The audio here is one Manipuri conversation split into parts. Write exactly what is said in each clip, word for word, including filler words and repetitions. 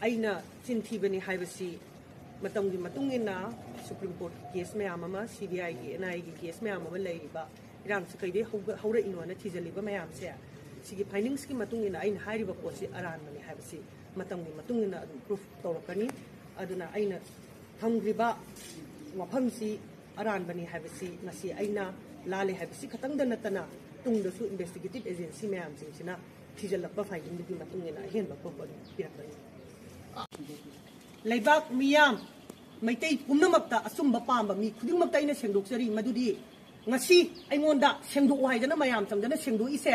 ꯑꯩꯅ ꯆꯤꯟ ꯊꯤꯕꯅꯤ ꯍꯥꯏꯕꯁꯤ ꯃꯇꯝꯒꯤ ꯃꯇꯨꯡ ꯏꯟꯅ ꯁꯨꯄ꯭ꯔꯤꯝ ꯀꯣꯔꯠꯀꯤ ꯀꯦꯁ ꯃꯌꯥꯝ ꯑꯃ, ꯁꯤ ꯕꯤ ꯑꯥꯏꯒꯤ, ꯑꯦꯟ ꯑꯥꯏ ꯑꯦꯒꯤ ꯀꯦꯁ ꯃꯌꯥꯝ ꯑꯃ ꯂꯩꯔꯤꯕ, ꯏꯔꯥꯡꯁꯤ ꯀꯩꯗꯩ ꯍꯧꯒ-, ꯍꯧꯔꯛꯏꯅꯣꯅ ꯊꯤꯖꯤꯜꯂꯤꯕ ꯃꯌꯥꯝꯁꯦ, ꯁꯤꯒꯤ ꯐꯥꯏꯟꯗꯤꯡꯁꯀꯤ ꯃꯇꯨꯡ ꯏꯟꯅ ꯑꯩꯅ ꯍꯥꯏꯔꯤꯕ ꯄꯣꯠꯁꯤ ꯑꯔꯥꯟꯕꯅꯤ ꯍꯥꯏꯕꯁꯤ ꯃꯇꯝꯒꯤ ꯃꯇꯨꯡ ꯏꯟꯅ ꯑꯗꯨꯝ ꯄ꯭ꯔꯨꯐ ꯇꯧꯔꯛꯀꯅꯤ꯫ ꯑꯗꯨꯅ ꯑꯩꯅ ꯊꯝꯈ꯭ꯔꯤꯕ ꯋꯥꯐꯝꯁꯤ ꯑꯔꯥꯟꯕꯅꯤ ꯍꯥꯏꯕꯁꯤ ꯉꯁꯤ ꯑꯩꯅ ꯂꯥꯜꯂꯦ ꯍꯥꯏꯕꯁꯤ ꯈꯛꯇꯪꯗ ꯅꯠꯇꯅ, ꯇꯨꯡꯗꯁꯨ ꯏꯟꯚꯦꯁꯇꯤꯒꯦꯇꯤꯚ ꯑꯦꯖꯦꯟꯁꯤ ꯃꯌꯥꯝꯁꯤꯡꯁꯤꯅ ꯊꯤꯖꯤꯜꯂꯛꯄ ꯐꯥꯏꯟꯗꯤꯡꯗꯨꯒꯤ ꯃꯇꯨꯡ ꯏꯟꯅ ꯑꯍꯦꯟꯕ ꯄ꯭ꯔꯨꯐ ꯑꯗꯨꯝ ꯄꯤꯔꯛꯀꯅꯤ꯫ ꯂꯩꯕꯥꯛ ꯃꯤꯌꯥꯝ, ꯃꯩꯇꯩ ꯄꯨꯝꯅꯃꯛꯇ, ꯑꯆꯨꯝꯕ ꯄꯥꯝꯕ ꯃꯤ ꯈꯨꯗꯤꯡꯃꯛꯇ ꯑꯩꯅ ꯁꯦꯡꯗꯣꯛꯆꯔꯤ, ꯃꯗꯨꯗꯤ ꯉꯁꯤ ꯑꯩꯉꯣꯟꯗ ꯁꯦꯡꯗꯣꯛꯎ ꯍꯥꯏꯗꯅ ꯃꯌꯥꯝ ꯆꯪꯗꯅ ꯁꯦꯡꯗꯣꯛꯏꯁꯦ,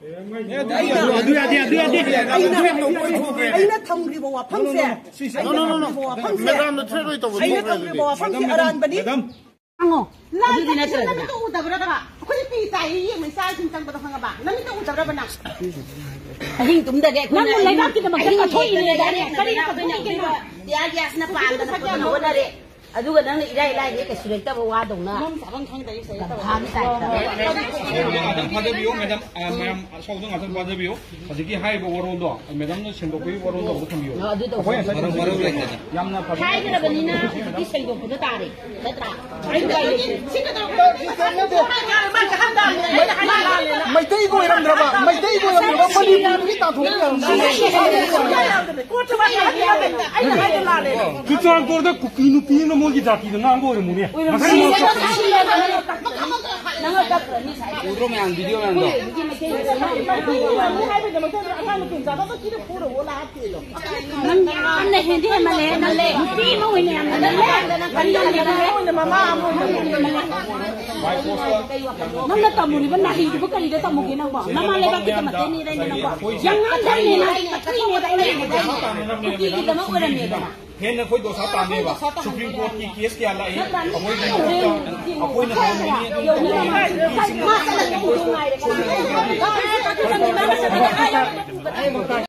ꯑꯗꯨ ꯌꯥꯗꯦ, ꯑꯗꯨ ꯌꯥꯗꯦ, ꯑꯗꯨ ꯌꯥꯗꯦ꯫ ꯑꯩꯅ, ꯑꯩꯅ ꯊꯝꯈ꯭ꯔꯤꯕ ꯋꯥꯐꯝꯁꯦ, ꯑꯩꯅ ꯊꯝꯈ꯭ꯔꯤꯕ ꯋꯥꯐꯝꯁꯦ, ꯃꯦꯗꯥꯝꯅ ꯊ꯭ꯔꯦꯠ ꯑꯣꯏ ꯇꯧꯕ ꯑꯩꯅ ꯊꯣꯛꯈ꯭ꯔꯦ ꯊꯝꯈ꯭ꯔꯤꯕ ꯑꯗꯨꯗꯤ꯫ ꯋꯥꯐꯝꯁꯦ ꯃꯦꯗꯥꯝ, ꯑꯔꯥꯟꯕꯅꯤ꯫ ꯃꯦꯗꯥꯝ꯫ ꯍꯪꯉꯣ꯫ ꯂꯥꯟ ꯑꯗꯨꯗꯤ ꯆꯠꯈꯤꯕꯁꯦ ꯅꯠꯇ꯭ꯔꯗꯅ꯫ ꯅꯃꯤꯠꯇ ꯎꯗꯕ꯭ꯔꯕ? ꯑꯩꯈꯣꯏ ꯄꯤ ꯇꯥꯏꯌꯦ ꯌꯦꯡꯕ ꯏꯆꯥꯁꯤꯡ ꯆꯪꯕꯗꯣ ꯈꯪꯉꯕ? ꯅꯃꯤꯠꯇ ꯎꯗꯕ꯭ꯔꯕ ꯅꯪ? ꯑꯍꯤꯡ ꯇꯨꯝꯗꯒꯦ ꯑꯩꯈꯣꯏꯅ ꯅꯪꯕꯨ ꯑꯍꯤꯡ ꯂꯩꯕꯥꯛꯀꯤꯗꯃꯛꯇ ꯑꯍꯤꯡ ꯀꯠꯊꯣꯛꯏꯅꯦ ꯇꯨꯝꯗꯒꯦ ꯀꯥꯏꯅ ꯑꯩꯈꯣꯏꯅ ꯀꯔꯤ ꯇꯧꯕ ꯉꯝꯗꯦ? ꯇꯤꯌꯥꯔ ꯒ꯭ꯌꯥꯁꯅ ꯄꯥꯟꯗꯅ ꯈꯣꯠꯇꯅ ꯍꯣꯠꯅꯔꯦ꯫ ꯑꯗꯨꯒ ꯅꯪꯅ ꯏꯔꯥꯏ ꯂꯥꯏꯅ ꯀꯩꯁꯨ ꯂꯩꯇꯕ ꯋꯥꯗꯧꯅ ꯒꯝꯐꯥꯒꯤ ꯇꯥꯏꯞꯇ꯫ ꯉꯥꯛꯇꯪ ꯐꯥꯖꯕꯤꯌꯨ, ꯃꯦꯗꯥꯝ, ꯑ, ꯃꯌꯥꯝ ꯑꯁꯥꯎꯕꯗꯣ ꯉꯥꯛꯇꯪ ꯐꯥꯖꯕꯤꯌꯨ꯫ ꯍꯧꯖꯤꯛꯀꯤ ꯍꯥꯏꯔꯤꯕ ꯋꯥꯔꯣꯜꯗꯣ ꯃꯦꯗꯥꯝꯅ ꯁꯦꯡꯗꯣꯛꯄꯒꯤ ꯋꯥꯔꯣꯜꯗꯣ ꯑꯝꯇ ꯊꯝꯕꯤꯌꯨ꯫ ꯑ, ꯑꯗꯨ ꯇꯧꯕ꯫ ꯑꯩꯈꯣꯏ ꯉꯁꯥꯏ ꯃꯔꯝ, ꯃꯔꯝ ꯂꯩꯇꯅ꯫ ꯌꯥꯝꯅ ꯐꯖꯅ ꯍꯥꯏꯈ꯭ꯔꯕꯅꯤꯅ ꯍꯧꯖꯤꯛꯇꯤ ꯁꯦꯡꯗꯣꯛꯄꯗ ꯇꯥꯔꯦ, ꯅꯠꯇ꯭ꯔꯥ? ꯃꯩꯇꯩꯒꯤ ꯑꯣꯏꯔꯝꯗ꯭ꯔꯕ, ꯃꯩꯇꯩꯒꯤ ꯑꯣꯏꯔꯝꯗ꯭ꯔꯕ ꯃꯅꯤꯄꯨꯔꯒꯤ ꯇꯥꯟꯊꯣꯛꯄ ꯆꯨꯔꯆꯥꯟꯄꯨꯔꯗ ꯀꯨꯀꯤ ꯅꯨꯄꯤ ꯑꯃꯅ ꯃꯣꯏꯒꯤ ꯖꯥꯇꯤꯗ ꯉꯥꯡꯕ ꯑꯣꯏꯔꯝꯃꯨꯅꯦ꯫ ꯉꯁꯥꯏ ꯅꯪ ꯀꯛꯈ꯭ꯔꯅꯤ ꯉꯁꯥꯏ꯫ ꯎꯗ꯭ꯔꯣ ꯃꯌꯥꯝ, ꯚꯤꯗꯤꯑꯣ ꯃꯌꯥꯝꯗꯣ? ꯅꯪ ꯌꯥꯝꯅ ꯍꯦꯟꯗꯤ ꯍꯦꯟꯃꯜꯂꯦ, ꯅꯪ ꯅꯨꯄꯤ ꯑꯃ ꯑꯣꯏꯅ ꯌꯥꯝꯅ ꯅꯪ ꯅꯪꯅ ꯇꯝꯃꯨꯔꯤꯕ ꯅꯥꯍꯩꯗꯨꯕꯨ ꯀꯔꯤꯗ ꯇꯝꯃꯨꯒꯦ ꯅꯪꯕꯣ? ꯅꯃꯥ ꯂꯩꯕꯥꯛꯀꯤꯗꯃꯛꯇꯅꯤ ꯅꯪꯕꯣ꯫ ꯌꯥꯝ ꯉꯥꯡꯗꯕꯅꯤ ꯅꯪ, ꯀꯨꯀꯤꯒꯤꯗꯃꯛ ꯑꯣꯏꯔꯝꯃꯦꯗꯅ꯫ ꯍꯦꯟꯅ ꯑꯩꯈꯣꯏ ꯗꯣꯁꯥ ꯇꯥꯅꯦꯕ꯫ ꯁꯨꯄ꯭ꯔꯤꯝ ꯀꯣꯔꯠꯀꯤ ꯀꯦꯁ ꯀꯌꯥ ꯂꯥꯛꯏ, ꯑꯩꯈꯣꯏꯒꯤ ꯃꯍꯨꯠꯇ ꯑꯩꯈꯣꯏꯅ ꯇꯧꯔꯝꯃꯤꯅꯤ ꯑꯗꯨ꯫